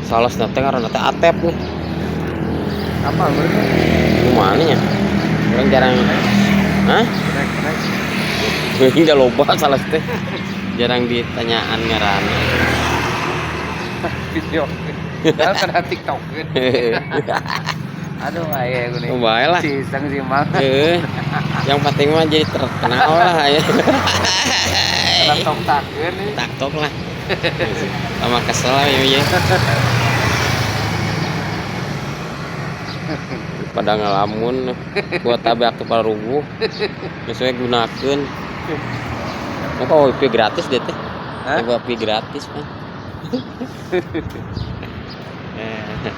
Salah teh ngaranna teh Atep nih. Apa berarti? Gimana nya? Orang jarang. Hah? Rek rek. Enggak loba salah teh. Jarang ditanyaan ngaranna. Video. Kan kena TikTok. Aduh, aya gini. Oh, bae lah. Si iseng si Mang. Heeh. Yang penting mah jadi terkenal lah ya. Kena tok takeun nih. Taktok lah. Sama kesel lah ya, ya. Pada ngelamun buat tabe aktif paruguh. Misalnya gunakeun. Apa wifi gratis deh teh? Hah? Wifi gratis, Pak. Eh.